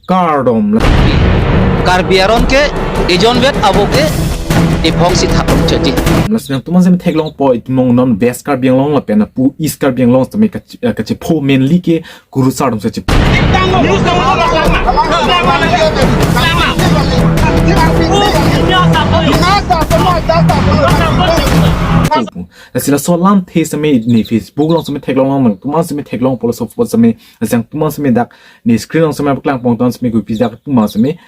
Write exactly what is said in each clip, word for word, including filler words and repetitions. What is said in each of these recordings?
Kardom la. Karbi aron ke ejon vet abo ke ephong si thak chaji. Lasi nangtuman seme theklongpo itum along non West Karbi Anglong lapen lapu East Karbi Anglong seme kach-, eh, kachepho mainly ke kurusar atum si chepho. Lasi laso alamthe seme ne Facebook along seme theklong along nangtuman seme theklongpo laso apot seme, lasi nangtuman seme dak ne screen along seme paklang pon ton seme kopi dak tuman seme.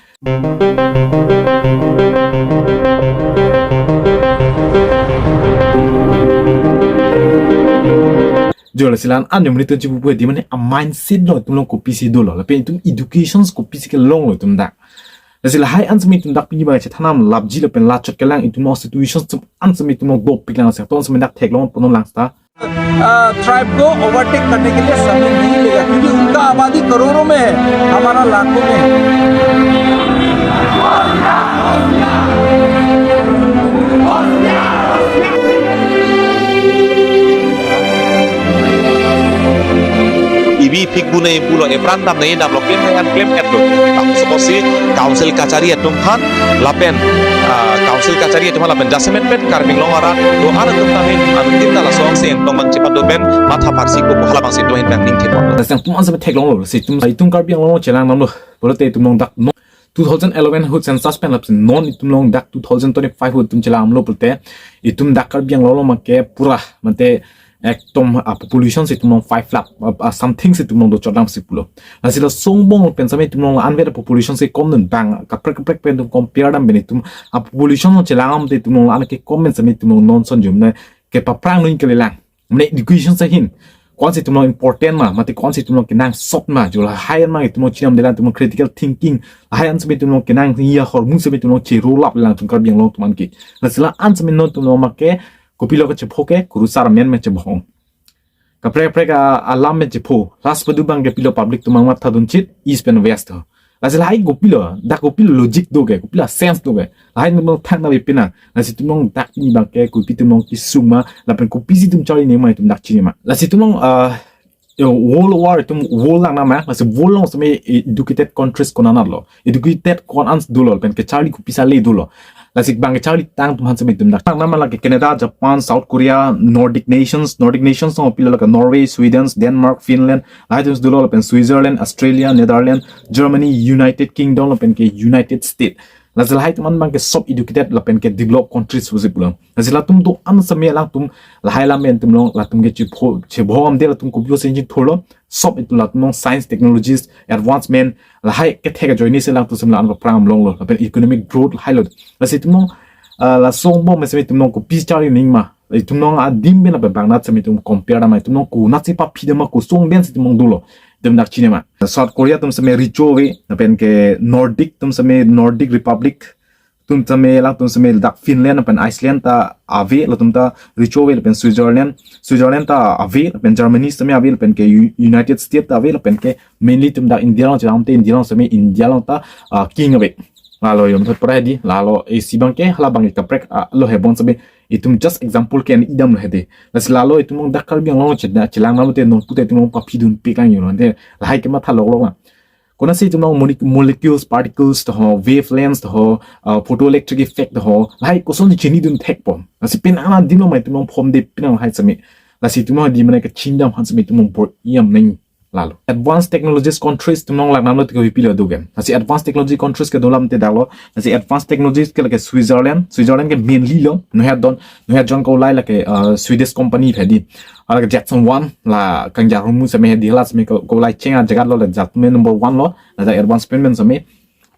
Jo lasi la-an anim ni tun chipu pu di mane a mindset lo itum along kopisi dolo. Lapen itum educations kopisi kelonglo itum dak. Lasi lahai an seme itum dak pini abang chethan nang lapji lapen lachot kelang itum along situations atum an seme itum along dopik lang, lasi ton seme dak theklong pon non lang seta. आ, ट्राइब को ओवरटेक करने के लिए समय नहीं लेगा, क्योंकि उनका आबादी करोड़ों में है, हमारा लाखों में है। Ibi phik bu nai pulo, epran dam nai dam lo, klem nai an klem et lo. Tang sokosi council kachari atum aphan lapen, ah, council kachari atum aphan lapen jasemet pet Karbi Anglong arat do-an atum tangin anuttin ta laso angse tong bang chepat do pen matha parsi ko hala bang si do hin bang ning thepon. Lasi nangtuman seme theklonglo, lasi itum, itum Karbi Anglong chelang damlo pulote itum along dak non two thousand eleven ahut census pen lapusi non itum along dak two thousand twenty-five ahut itum chelang damlo pulote itum dak Karbi Anglong along make pura mate ekdom, ah, population si itum along five lakh, ah, ah, something si itum along do chot lang si pulo. Lasi laso angbong pen seme itum along la-an vet population si kom dun bang kaprek kaprek pen itum compare dam pen itum, ah, population along chelang damte itum along la-an ke kom pen seme itum along non son jum ne kepaphrang nun kelelang. Mane education ahin. Ko-an si itum along important ma, mate ko-an si itum along kenangsot ma, jo lahai an ma itum along chinam delang itum along critical thinking. Lahai an seme itum along kenang ya hormu seme itum along chero lap lang itum Karbi Anglong atum an ke. Lasi la-an seme non itum along make kopilo kachepho ke kurusar amen me chebohong. Kaprek kaprek a, alam me chepho. Last padu bang ke pilo public atum matha dun chit East pen West ho. Lasi lahai kopilo, dak kopilo logic do ke, kopilo sense do ke. Lahai itum along thang na bipina. Lasi itum along dak pini abang ke kopi itum along kesung ma, lapen kopisi itum charli nang ma itum dak chini ma. Lasi itum along, ah, yo, world war itum world lang nama, lasi world along seme educated countries konat lo. Educated ko-an dolo, pen kecharli kopisa le dolo. Lasi bang kecharli tang atum aphan seme itum dak. Tang nama lake Canada, Japan, South Korea, Nordic nations, Nordic nations along pilo lake Norway, Sweden, Denmark, Finland, lahai atum dolo lapen Switzerland, Australia, Netherlands, Germany, United Kingdom lapen ke United States. Lasi lahai atum an bang ke sob educated lapen ke developed countries pusi pulo. Lasi latum do-an seme alangtum lahai alam pen itum along latum ke chepho, chebohong damde latum kopilo senjin thurlo. Sob itum latum along science, technologies, advancement, lahai kethek ajoine si alangtum seme la-an paphrang damlonglo, lapen economic growth lahai lo. Lasi itum along, ah, laso angbong me seme itum along kopi charli nang ma, itum along adim pen lapen bang nat seme itum compare dam ma, itum along konat si paphi dam ma, kosong den si itum along dolo, itum dak chini ma. South Korea atum seme recho ave, lapen ke Nordic atum seme Nordic Republic, atum seme alangtum seme dak Finland lapen Iceland ta ave, latum ta recho ave lapen Switzerland, Switzerland ta ave, lapen Germany seme ave, lapen ke U-, United States ta ave, lapen ke mainly itum dak India along chelang damte India along seme India along ta, ah, king ave. Lalo yom thot pura hedi, lalo isi bang ke hala bang ke kaprek, ah, lo hebon seme itum just example ke an idam lo hedi. Lasi lalo itum along dak Karbi Anglong che-, chelang damte non pute itum along paphi dunpik lang yun lo. Ante lahai ke matha lok lok lang. Konat si itum along mole-, molecules, particles to ho, wavelengths to ho, uh, photoelectric effect to ho, lahai kosonsi chini dun thekpo. Lasi penang adim along ma itum along phom de penang lahai seme. Lasi itum along di mane kachingdam aphan seme itum along bor-i dam nang lalo. Advanced technologies countries itum along lang damlo tiko pilo do ke. Lasi advanced technology countries ke dolam te dalo. Lasi advanced technologies ke lake Switzerland, Switzerland ke mainly lo. Nohe don, nohe jon ko lai lake, uh, Swedish company hedi. Hala ke Jetson One la kangjar hormu seme hedi, hala seme ko, ko lai cheng ajagat lo, la jat me number one lo, la jat advancement seme.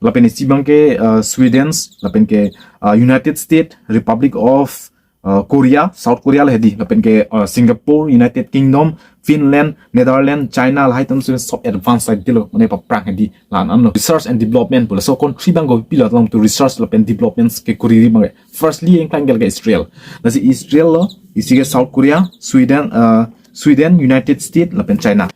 Lapen isi bang ke, uh, Sweden, lapen ke, uh, United States, Republic of, uh, Korea, South Korea la hedi, lapen ke, uh, Singapore, United Kingdom, Finland, Netherlands, China, lahai atum seme sob advance side lo, mane paphrang hedi, la-an lo. Research and development pulo. So country bang kopilo along tu research lapen developments ke kuriri bang ke. Firstly, yang klang ke Israel. Lasi Israel lo, isi ke South Korea, Sweden, uh, Sweden, United States, lapen China.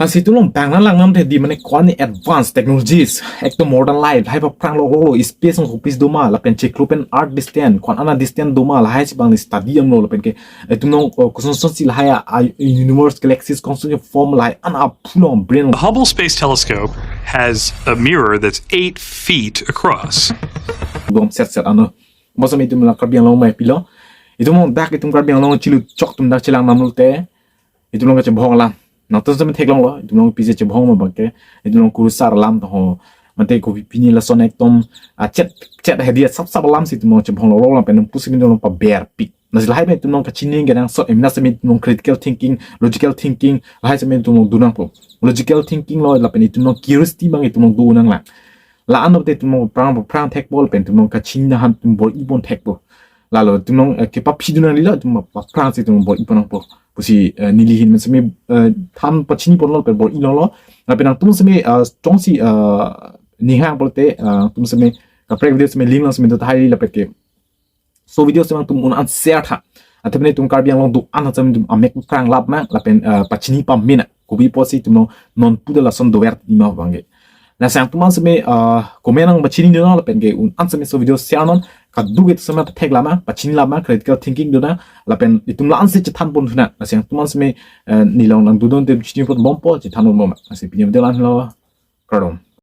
Lasi itum along bang nanglang nam te di mane ko-an advanced technologies, ekdom modern life, lahai paphrang lo lo, space along kopisi doma, lapen chiklo pen earth distance, ko-an ana distance doma, lahai si bang ni study damlo, lapen ke itum along, uh, koson koson si lahai a, a universe, galaxies, koson form lahai an aphu along brain. The Hubble Space Telescope has a mirror that's eight feet across. Bom set set ano. Bosam itum la Karbi Anglong mai pilo. Itum along dak itum Karbi Anglong chilu chok atum dak chelang namlo te. Itum along kachebhong alam. Nangtum sami theklonglo. Itum along pisi chebhong ma bangke. Itum along kurusar alam to ho. Mate ko pini lason ekdom, ah, chet chet hedi sap sap alam si itum along chebhong lo lo lapen pusimi itum along paber pik. Lasi lahai pen itum along kachini kenangsot emna sami itum along critical thinking, logical thinking, lahai sami itum along do nangpo. Logical thinking lo lapen itum along curiosity bang itum along do nanglang. La-an te itum along paphrang paphrang thekpo lapen itum along kachini han itum bor-i pon thekpo. Lalo itum along, eh, kepaphi do nanglelo, itum paphrang si itum bor-i pon nangpo. Pusi, eh, neli ahin sami, eh, than pachini ponlo lapen bor-i longlo. Lapen nangtum sami, eh, chongsi, eh, ninghang pulote, eh, nangtum sami kaprek video sami link along sami do tahai lapen ke. So video sami nangtum un-an share tha. Athe mane itum Karbi Anglong do-an sami itum amek paphrang lap nang lapen, eh, pachini pame nang. Kopi pusi itum along non puda lason dover di ma bangke. Lasi nangtum an sami, eh, comment nang pachini do nang lapen ke un-an sami so video share non. Kaduk itum sami thek lama, pachini lama, critical thinking do nang, lapen itum la-an si chethan pon thu nang. Lasi nangtum an sami, eh, neli along nangdodun te chini pon bompo, chethan pon bom. Lasi pini video la-an lo. Kardom.